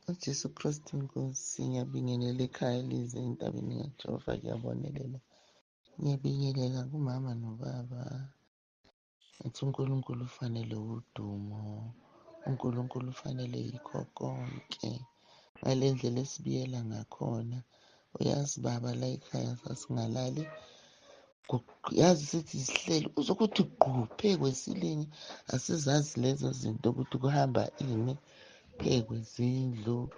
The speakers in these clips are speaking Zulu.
UJesu Kristu Nkosi, ngiyabingelela ekhaya lize entabeni kaJehova kuyabonelela. Ngiyabingelela kumama nobaba. Ngathi uNkulunkulu ufanele udumo. uNkulunkulu ufanele yikho konke. Ngale ndlela esibiyela ngakhona. Uyazi baba la ekhaya sasingalali. Yazi sithi sihleli uzokuthi gqu phe kwesilingi, asizazi lezo zinto ukuthi kuhamba ini phe kwezindlu.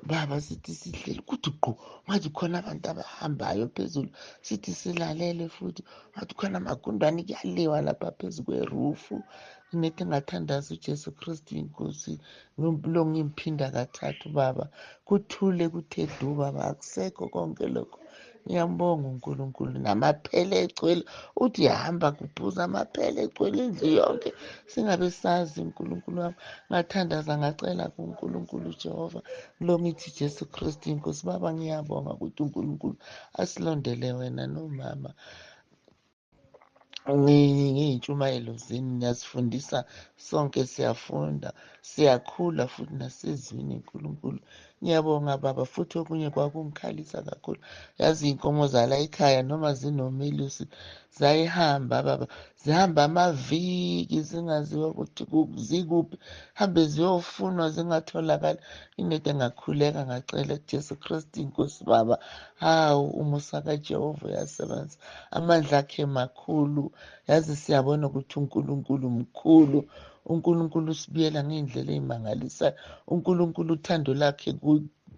Baba sithi sihleli kuthi gqu ngathi khona abantu abahambayo phezulu, sithi silalele futhi ngathi khona amagundwane kuyaliwa lapha phezu kwerufu. Nginethi ngathandaza uJesu Kristu inkosi lo ngimphinda kathathu baba, kuthule kuthe du baba, akusekho konke lokho. Ngiyambonga uNkulunkulu namaphele egcwele, uthi hamba kubhuza amaphele egcwele indlu yonke, singabe sazi uNkulunkulu wami. Ngathandaza ngacela kuNkulunkulu uJehova lo ngithi Jesu Kristu inkosi baba, ngiyabonga ukuthi uNkulunkulu asilondele wena nomama ngey'ntshumayelo zenu, niyasifundisa sonke, siyafunda siyakhula futhi nasezwini uNkulunkulu. Ngiyabonga baba. Futhi okunye kwakungikhalisa kakhulu, yazi iy'nkomo zala ekhaya noma zinomelusi zayihamba baba, zihamba amaviki zingaziwa ukuthi zikuphi, hambe ziyofunwa zingatholakali. Inede ngakhuleka ngacela kuJesu Kristu inkosi baba, hawu umusa kaJehova uyasebenza, amandla akhe makhulu. Yazi siyabona ukuthi uNkulunkulu mkhulu, uNkulunkulu usibiyela ngey'ndlela ey'mangalisayo, uNkulunkulu uthando lakhe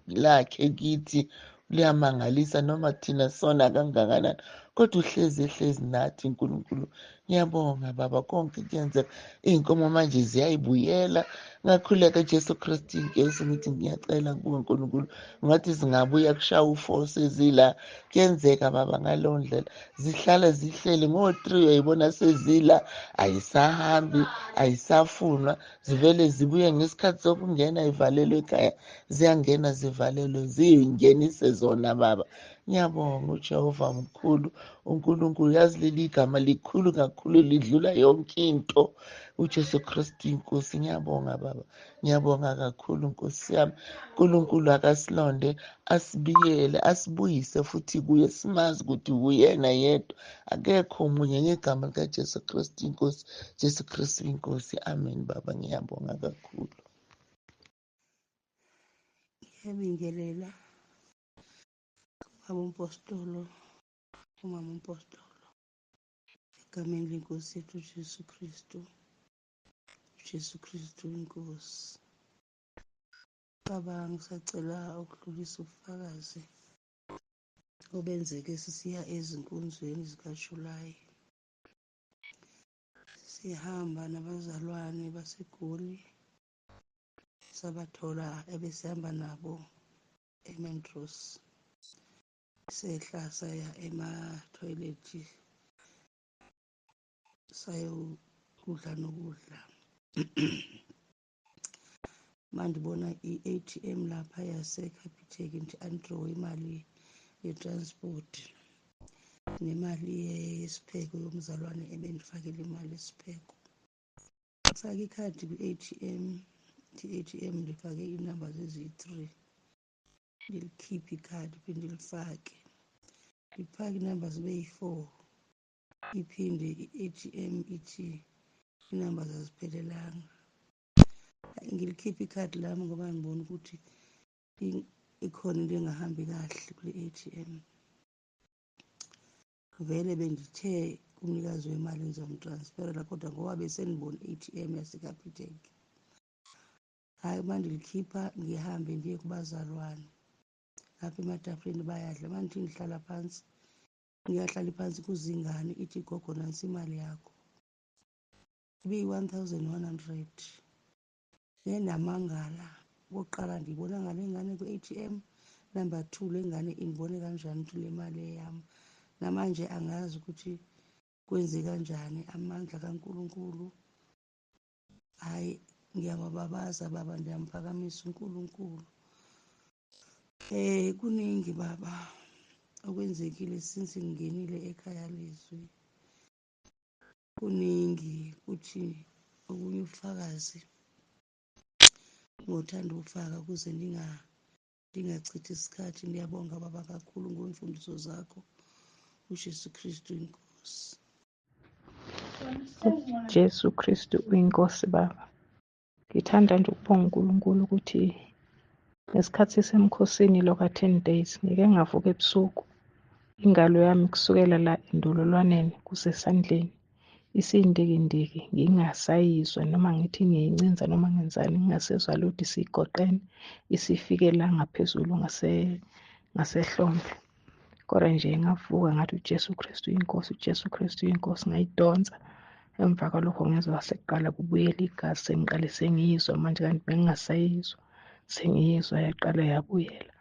lakhe kithi liyamangalisa, noma thina sona kangakanani, kodwa uhlezi ehlezi nathi uNkulunkulu. Ngiyabonga baba, konke kuyenzeka, iy'nkomo manje ziyayibuyela. Ngakhuleka Jesu Kristu inkosi ngithi ngiyacela kuwe Nkulunkulu, ngathi zingabuya kushaya u-4 sezila. Kuyenzeka baba ngaleyo ndlela, zihlala zihleli ngo-3 uyayibona sezila, ayisahambi ayisafunwa, zivele zibuye ngesikhathi sokungena ivalelwe ekhaya, ziyangena zivalelwe ziyingenise zona baba. Ngiyabonga uJehova mkhulu uNkulunkulu, yazi leli gama likhulu kakhulu lidlula yonke into, uJesu Kristu inkosi. Ngiyabonga baba, ngiyabonga kakhulu nkosi yami. uNkulunkulu akasilonde asibiyele asibuyise futhi kuye, simazi ukuthi uyena yedwa, akekho omunye, ngegama likaJesu Kristu inkosi, Jesu Kristu inkosi. Amen baba, ngiyabonga kakhulu. Ngiyabingelela baba umpostolo, umama umpostolo, egameni lenkosi yethu uJesu Kristu, uJesu Kristu inkosi. Baba, ngisacela ukudlulisa ubufakazi obenzeke sisiya ezinkonzweni zikaJulayi. Sihamba nabazalwane baseGoli, sabathola ebesihamba nabo eMentros. Sehla saya emathoyilethi sayokudla nokudla. Mandibona i-ATM lapha yaseCapitec, ngithi andidrawe imali ye-transport nemali yesipheko yomzalwane ebendifakele imali yesipheko. Ngifake ikhadi kwi-ATM, i-ATM ndifake iinamba eziyi-3, ndilikhiphe ikhadi phinde ndilifake, ndifake iinamba zibe yi-4, iphinde i-ATM ithi iinamba aziphelelanga. Ngilikhiphe ikhadi lami ngoba ngibona ukuthi ikhona into engahambi kahle kule ATM. Vele bendithe kumnikazi wemali ndizomtransferela, kodwa ngoba besendibona i-ATM yaseCapitec, hayi uma ndilikhipha ngihambe ndiye kubazalwane lapha ematafuleni bayadla. Uma ndithi ndihlala phansi, ngiyahlala phansi kuzingane, ithi gogo nansi imali yakho, ibiyi-1100. Nendamangala okokuqala ndiyibona ngale ngane kwi-ATM, number 2 le ngane indibone kanjani ukuthi le mali eyami. Namanje angazi ukuthi kwenze kanjani, amandla kaNkulunkulu. Hhayi ngiyawababaza baba, ndiyamphakamisa uNkulunkulu. Kuningi baba okwenzekile since ngingenile ekhaya lezwi. Kuningi kuthi okunye ubufakazi. Ngothanda ukufaka ukuze ndingachithi isikhathi. Ndiyabonga baba kakhulu ngeemfundiso zakho. UJesu Kristu inkosi. Jesu Kristu uyinkosi baba. Ngithanda nje ukubonga uNkulunkulu ukuthi ngesikhathi semkhosini lo ka-10 days ngike ngavuka ebusuku, ingalo yami kusukela la endololwaneni kusesandleni isindikindiki, ngingasayizwa noma ngithi ngiyincinza noma ngenzani, ngingasezwa lutho, isigoqene isifike la ngaphezulu ngasehlombe. Kodwa nje ngavuka ngathi uJesu Kristu uyinkosi, uJesu Kristu uyinkosi, ngayidonsa. Emva kwalokho ngezwa sekuqala kubuyela igazi, sengiqale sengiyizwa manje, kanti bengingasayizwa, sengiyizwa yaqala yabuyela,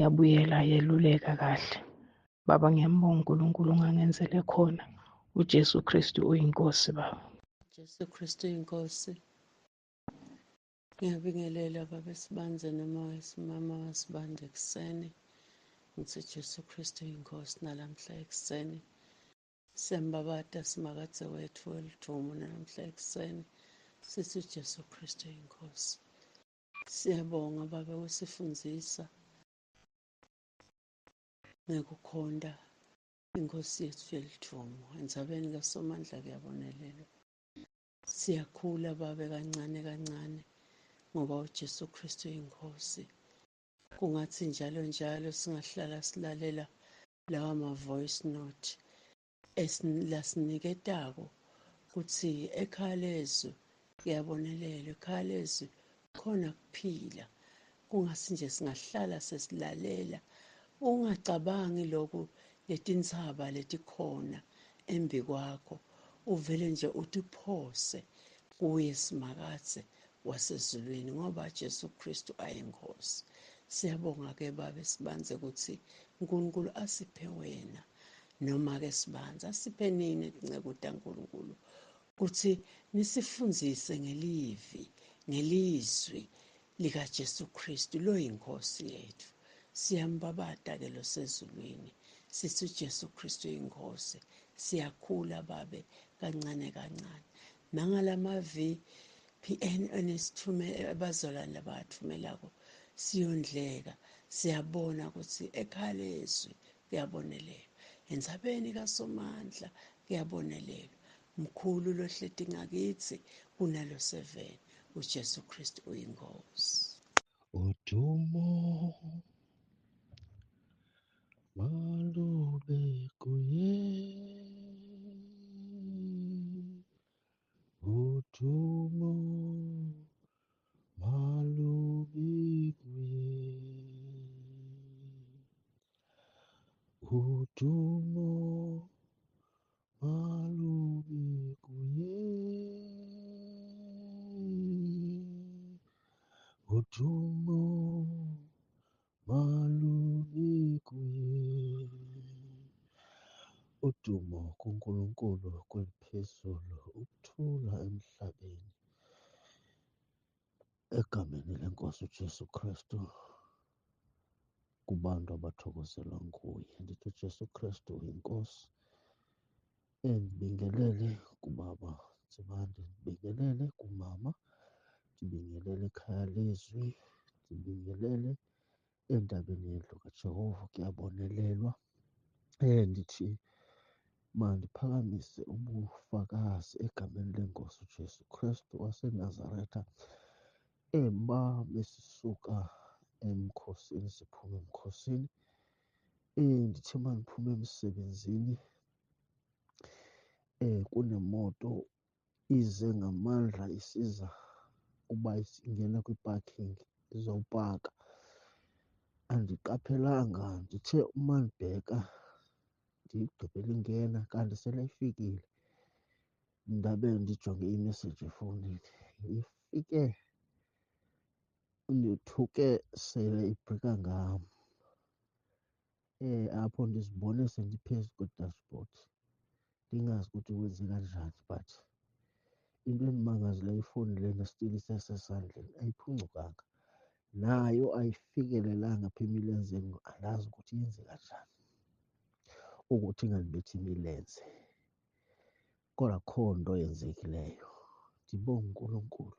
yabuyela yeluleka kahle. Baba ngiyambonga uNkulunkulu ongangenzele khona. uJesu Kristu uyinkosi baba. Jesu Kristu uyinkosi. Ngiyabingelela baba Sibandze noma simama Sibandze ekuseni. Ngithi Jesu Kristu uyinkosi nalamhla ekuseni. Siyambabata simakadze wethu weludumo nalamhla ekuseni. Sithi Jesu Kristu uyinkosi. Siyabonga baba usifundzisa ngekukhonta inkosi yethu yelidumo. Endzabeni kaSomandla kuyabonelelwa. Siyakhula babe kancane kancane ngoba uJesu Kristu uyinkosi. Kungathi njalo njalo singahlala silalela lawa ma-voice note lasiniketako kutsi ekhaya lezwi kuyabonelelwa, ekhaya lezwi khona kuphila. Kungasi nje singahlala sesilalela, ungacabangi lokhu letintsaba letikhona embi kwakho, uvele nje utiphose kuye Simakadze wasezulwini ngoba Jesu Kristu ayinkosi. Siyabonga ke babe Sibandze kutsi uNkulunkulu asiphe wena noma ke Sibandze asiphe nini tinceku taNkulunkulu kutsi nisifundzise ngelivi ngelizwi likaJesu Kristu loyinkosi yethu. Siyambabata ke losezulwini, sithi uJesu Kristu uyinkosi. Siyakhula babe kancane kancane nangalama VPN enisithumela abazalwane labathumelako, siyondleka, siyabona ukuthi ekhaya lezwi kuyabonelelwa, endzabeni kaSomandla kuyabonelelwa. Mkhulu lohleti ngakithi kunalo 7. uJesu Kristu uyinkosi. Udumo malube kuye, udumo malube kuye, udumo malube kuye, udumo malube kuye. Udumo kuNkulunkulu kweliphezulu, ukuthula emhlabeni. Egameni lenkosi uJesu Kristu kubantu abathokozelwa nguye. Ndithi uJesu Kristu uyinkosi. Ndibingelele kubaba Ntsibande, ndibingelele kumama, ndibingelele ekhaya lezwi, ndibingelele entabeni yendlu kaJehova kuyabonelelwa. Ndithi mandiphakamise ubufakazi egameni lenkosi uJesu Kristu waseNazaretha. Emba besisuka emkhosini, siphuma emkhosini, ndithe uma ndiphuma emsebenzini kunemoto ize ngamandla isiza uba ingena kwi-parking izopaka. Andiqaphelanga, ndithe uma ndibheka ndiyigqibele ingena kanti sele ifikile. Ndabe ndijonge imessage efowunini, ifike ndothuke sele ibhrika ngam. Apho ndizibone sendiphezu kwe-dashboard ndingazi ukuthi kwenzeka njani, but into endimangazileyo ifowuni lena still isesesandleni ayiphuncukanga, nayo ayifikelelanga apha emilenzeni. Andazi ukuthi yenzeka njani ukuthi ingandibethi imilenze, kodwa akukho nto yenzekileyo. Ndibonge uNkulunkulu,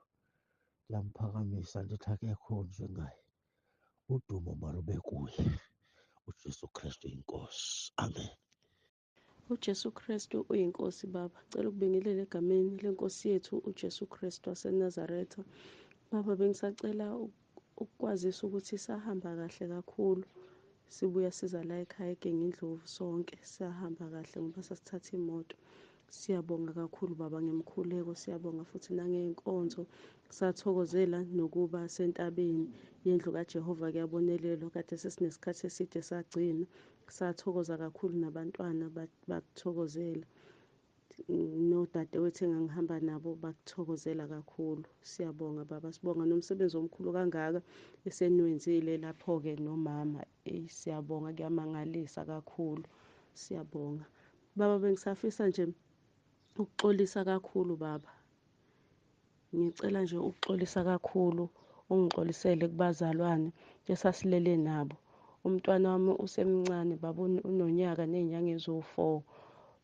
Lamphakamisa lithi akekho onjengaye. Udumo malube kuye uJesu Kristu inkosi. Amen. UJesu Kristu uyinkosi baba. Cela ukubingelela egameni lenkosi yethu uJesu Kristu waseNazaretha. Baba, bengisacela ukukwazisa ukuthi sahamba kahle kakhulu. Sibuya siza la ekhaya eGengindlovu sonke, sahamba kahle ngoba sasithatha imoto. Siyabonga kakhulu baba ngemkhuleko, siyabonga futhi nangey'nkonzo. Sathokozela nokuba sentabeni yendlu kaJehova kuyabonelelwa, kade sesinesikhathi eside sagcina. Sathokoza kakhulu nabantwana bakuthokozela, nodadewethu engangihamba nabo bakuthokozela kakhulu. Siyabonga baba, sibonga nomsebenzi omkhulu kangaka eseniwenzile lapho-ke nomama. Eyi, siyabonga, kuyamangalisa kakhulu, siyabonga baba. Bengisafisa nje ukuxolisa kakhulu baba, ngicela nje ukuxolisa kakhulu, ungixolisele kubazalwane esasilele nabo. Umntwana wami usemncane baba, unonyaka ney'nyanga eziwu-4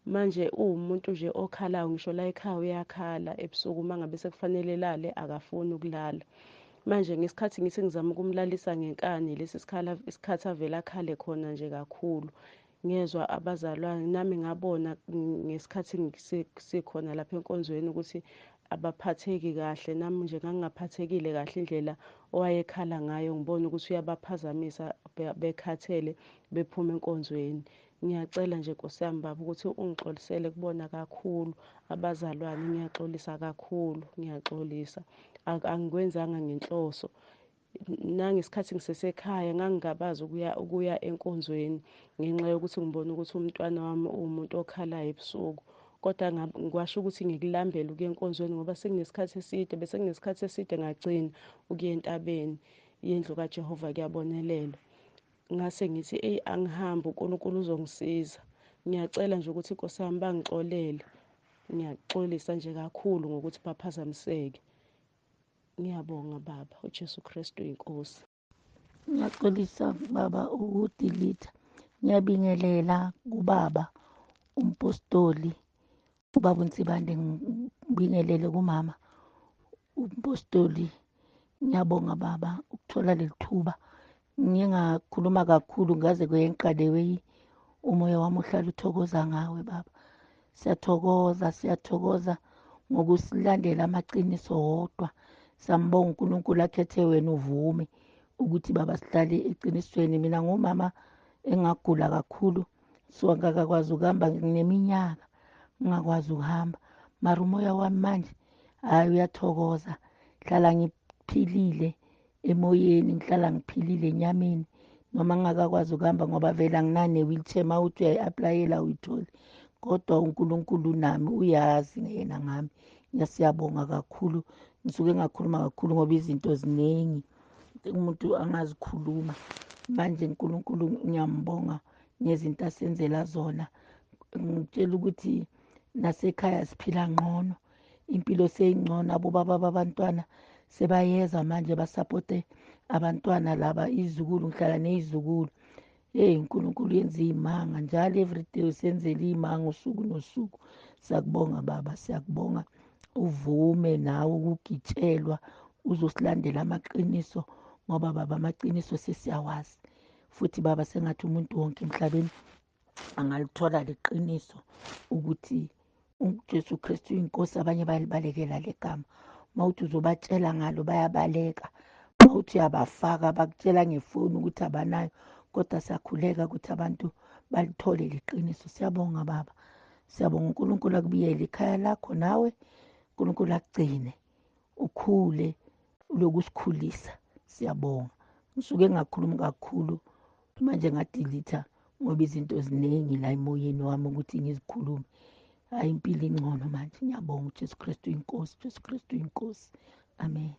manje. Uwumuntu nje okhalayo, ngisho la ekhaya uyakhala ebusuku uma ngabe sekufanele elale, akafuni ukulala. Manje ngesikhathi ngithi ngizama ukumlalisa ngenkani, lesi isikhathi avele akhale khona nje kakhulu. Ngezwa abazalwane nami ngabona ngesikhathi sikhona lapha enkonzweni ukuthi abaphatheki kahle. Nami nje ngangingaphathekile kahle indlela owayekhala ngayo, ngibona ukuthi uyabaphazamisa bekhathele bephuma enkonzweni. Ngiyacela nje Nkosi yami baba ukuthi ungixolisele kubona kakhulu abazalwane. Ngiyaxolisa kakhulu, ngiyaxolisa, angikwenzanga ngenhloso. Nangesikhathi ngisesekhaya ngangingabazi ukuya enkonzweni ngenxa yokuthi ngibona ukuthi umntwana wami uwumuntu okhalayo ebusuku, kodwa ngikwasho ukuthi ngikulambele ukuya enkonzweni ngoba sekunesikhathi eside, bese kunesikhathi eside ngagcina ukuya entabeni yendlu kaJehova kuyabonelelwa. Ngase ngithi eyi, angihambe, uNkulunkulu uzongisiza. Ngiyacela nje ukuthi Nkosi yami bangixolele, ngiyaxolisa nje kakhulu ngokuthi baphazamiseke. Ngiyabonga baba, uJesu Kristu inkosi. Ngiyaxolisa baba ukudilitha. Ngiyabingelela kubaba umpostoli, ubaba uNsibande, ngibingelele kumama umpostoli. Ngiyabonga baba ukuthola leli thuba. Ngiye ngakhuluma kakhulu ngaze kwenqa le way umoya wami uhlala uthokoza ngawe baba. Siyathokoza, siyathokoza ngokusilandela amaqiniso wodwa. Siyambonga uNkulunkulu akhethe wena uvume ukuthi baba sihlale eqinisweni. Mina ngumama engagula kakhulu, so angakakwazi ukuhamba, ngineminyaka ngingakwazi ukuhamba, mara umoya wami manje hhayi uyathokoza. Hlala ngiphilile emoyeni, ngihlala ngiphilile enyameni noma ngingakakwazi ukuhamba ngoba vele anginane-wheelchair, uma uthi uyayi-aplayela uyitholi, kodwa uNkulunkulu nami uyazi yena ngami. Siyabonga kakhulu. Ngisuke ngakhuluma kakhulu ngoba izinto ziningi umuntu angazikhuluma manje. uNkulunkulu ngiyambonga ngezinto asenzela zona. Ngitshela ukuthi nasekhaya siphila ngqono, impilo seyingcono, abobaba babantwana sebayeza manje basapote abantwana laba, izukulu, ngihlala ney'zukulu. Hey, uNkulunkulu yenza iy'manga njalo, everyday usenzela iy'manga usuku nosuku. Siyakubonga baba, siyakubonga uvume nawe ukugitshelwa uzosilandela amaqiniso, ngoba baba amaqiniso sesiyawazi. Futhi baba sengathi umuntu wonke emhlabeni angalithola leqiniso ukuthi uJesu Kristu uyinkosi. Abanye bayalibalekela legama, mawuthi uzobatshela ngalo bayabaleka, mawuthi uyabafaka bakutshela ngefoni ukuthi abanayo, kodwa siyakhuleka ukuthi abantu balithole leqiniso. Siyabonga baba, siyabonga. uNkulunkulu akubiyele ikhaya lakho nawe, uNkulunkulu akugcine ukhule lokusikhulisa. Siyabonga. Ngisuke ngakhuluma kakhulu manje ngadilitha ngoba izinto ziningi la emoyeni wami ukuthi ngizikhulume. Hayi, impilo ingcono manje, ngiyabonga. uJesu Kristu inkosi, uJesu Kristu inkosi. Amen.